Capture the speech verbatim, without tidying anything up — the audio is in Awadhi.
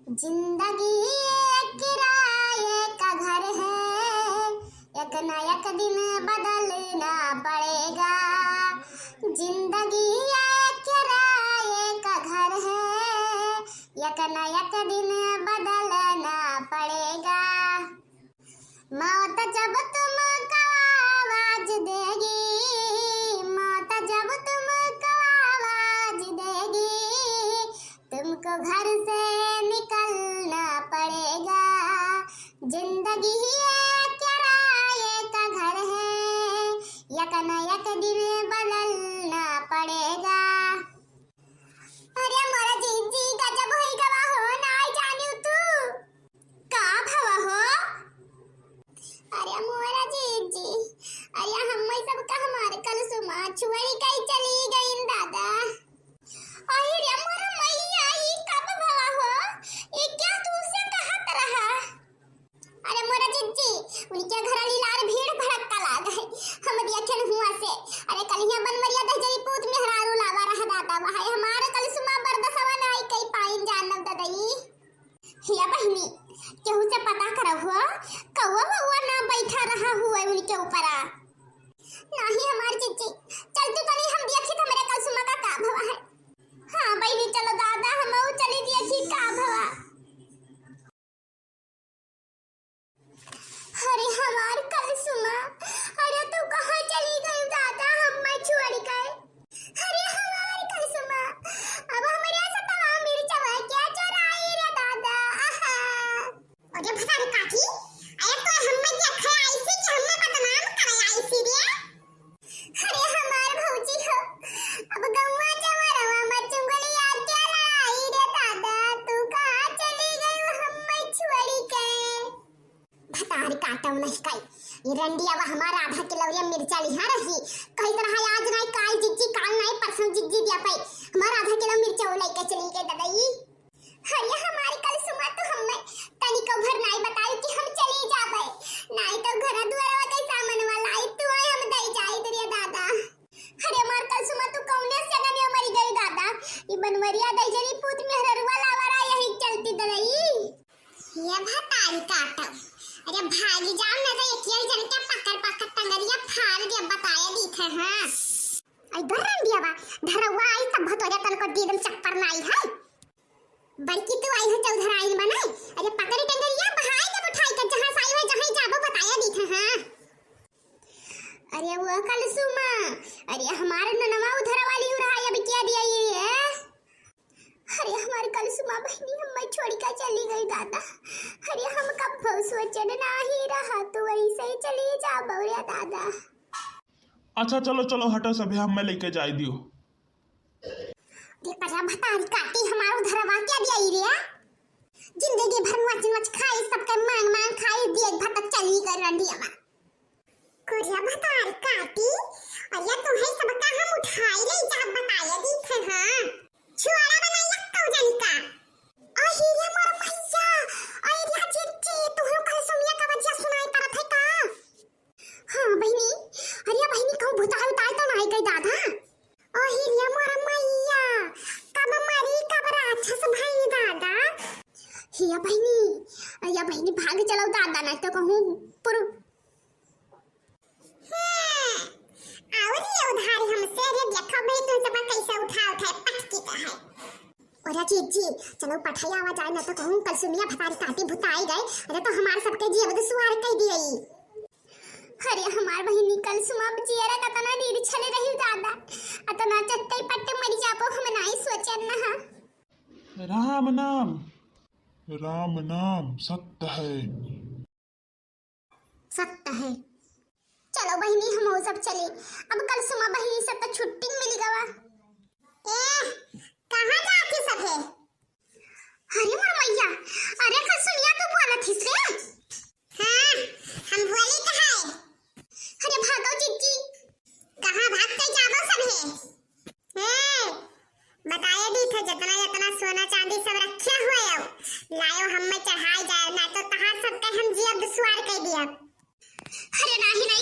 जिंदगी एक किराए का घर है, एक न एक दिन बदलना पड़ेगा। जिंदगी एक किराए का घर है, एक न एक दिन बदलना पड़ेगा। मौत जब तुमको आवाज देगी, मौत जब तुमको आवाज देगी, तुमको घर से निकलना पड़ेगा। जिंदगी ही एक किराए का घर है, एक न एक दिन बदलना पड़ेगा। अरे मोरा जिज्जी, गजब होई गवा हो, नाई जानिउ तू। का भवा हो? अरे मोरा जिज्जी, अरे हम्मै सबका हमार कलसुमा छोड़ी कई चली गईन दादा। अरे रे मोरा मैया, ई कब भवा हो? ई क्या तू से कहत रहा? अरे मोरा जिज्जी, उनके घर वाली लार भीड़ भड़क्का लाग है। हम देखेन हुआ से। अरे कलिया बनवरिया दहिजरी पूत मेहरारू लावा रहा दादा, वहाय हमार कलसुमा बरदसवा नाई कई पाइन जानब ददई। हिया बहिनी, केहू से पता करब हो, कौआ वौआ ना बैठा रहा हुआ उनके ऊपरा। नाही हमार जिज्जी, चल तू तनी हम देखी त हमरे कलसुमा का का भवा है। हाँ बहिनी, चलो दादा, हमहू चली देखी का भवा। अरे हमार कलसुमा, अरे तू कहाँ चली गई दादा, हम्मै छोड़ी के? अरे हमार कलसुमा, अब हमरे सतवा मिर्चवा क्या चोराई रे दादा, आहा। अरे भतारी काकी, अरे तो हम्मै क्या खाए आइसी कि हम्मै बदनाम करे आइसी रे? अरे हमार भौजी हो, अब गौवा जवरवा में चुंगलिया के लड़ाई रे दादा, तू कहाँ चली गई वो हम्मै छोड़ी के? भतारी काटव नहीं कई, ये रंडिया वा हमार आधा किलो रे मिर्चा लिहा रही, कही तरह आज नहीं काल जिज्जी, काल नहीं परसों जिज्जी दिया पाई, हमार आधा किलो मिर्चा वो लेके चली गई ददई। अरे हमार कलसुमा तो हम्मै तनिको भर नाई बताई कि हम चली जाबै, नाई तो घर दुआरवा के सामानवा लाई तू आए हम दई जाई दरिया दादा। अरे हमार कलसुमा तू कौने से गनिया मरी गई दादा, ई बनवरिया दहिजरी पूत मेहररुआ लावा रहा यही चलती दरई। ये भतारी काटो, अरे भागी जाओ ना तो एक एक जन के पकड़ पकड़ टंगरिया फाड़ दे बताया दी थे हाँ। आई गर रंडिया वा, धरवा आई तब भतोरिया तनको दीदम चक्कर नाई है। बड़की तू आई है चौधराइन बनाए। अरे पकड़ी टंगरिया बहाई दे उठाई के जहाँ साई है जहाँ जाबो बताया दी थे हाँ। अरे वो कलसुमा, अरे हमार ननवा उधर वाली उड़ाई अब क्या दिया ये है? अरे हमार कलसुमा बहिनी हम्मै छोड़ी का चली गई दादा। अरे हम कब सोचन नाही रहा तू ऐसे ही चली जाबो रे दादा। अच्छा चलो चलो हटो सभे हम्मै लेके जाए दियो। देख पजा भतारी काटी हमार उधरवा क्या दिया ई रे? जिंदगी भर नच नच खाई सबके मांग मांग खाई दिए भर तक चली गई रंडियावा। कोरिया भतारी काटी, अरे तुम्हें सबका हम उठाई ले जा बताया दी थे हाँ। छुआरा बनाई लक्कौ जन का। ओ हीरे मोर मैया, अरे जिज्जी, तुहू कलसुमिया का बजिया सुनाई पड़त है का? हाँ बहिनी, अरे बहिनी कहूँ भुताई उताई तो नाई कई दादा? ओ हीरे मोर मैया, कब मरी कब राक्षस भई दादा? हिया बहिनी, अरे बहिनी भाग चलो दादा, नाई तो कहूँ पुरु हाँ, और ये उधारी हमसे, अरे देखो भाई, तुम सब कैसे उठा उठाए पटकी का है। अरे जिज्जी, चलो पठाई आवा जाए, ना तो कहूँ कलसुमिया भतारी काटी भुताई गए, अरे तो हमार सबके जियब दुसवार कई दिए। अरे हमार बहिनी कलसुमा जियरा कतना नीर छले रही दादा, अतना चट्टे पट्टे मरी जाबो हम नाई सोचन ना। राम नाम, राम नाम सत्य है। सत्य है। चलो बहिनी, हमहू सब चली। अब कलसुमा बहिनी सब तो छुट्टी मिल गवा। ए, कहाँ जाती सब है? अरे मोर मैया, अरे कलसुमिया तू बोलत हिस रे? हाँ, हम बोली तो है। अरे भागो जिज्जी। कहाँ भाग के जाबो सब है? ए, बताए दी थे, जितना जितना सोना चांदी सब रखे हुए हो, लायो हम्मे चढ़ाई जाए, ना तो तहार सबके हम जियब दुसवार कई दियब। अरे नाही, ना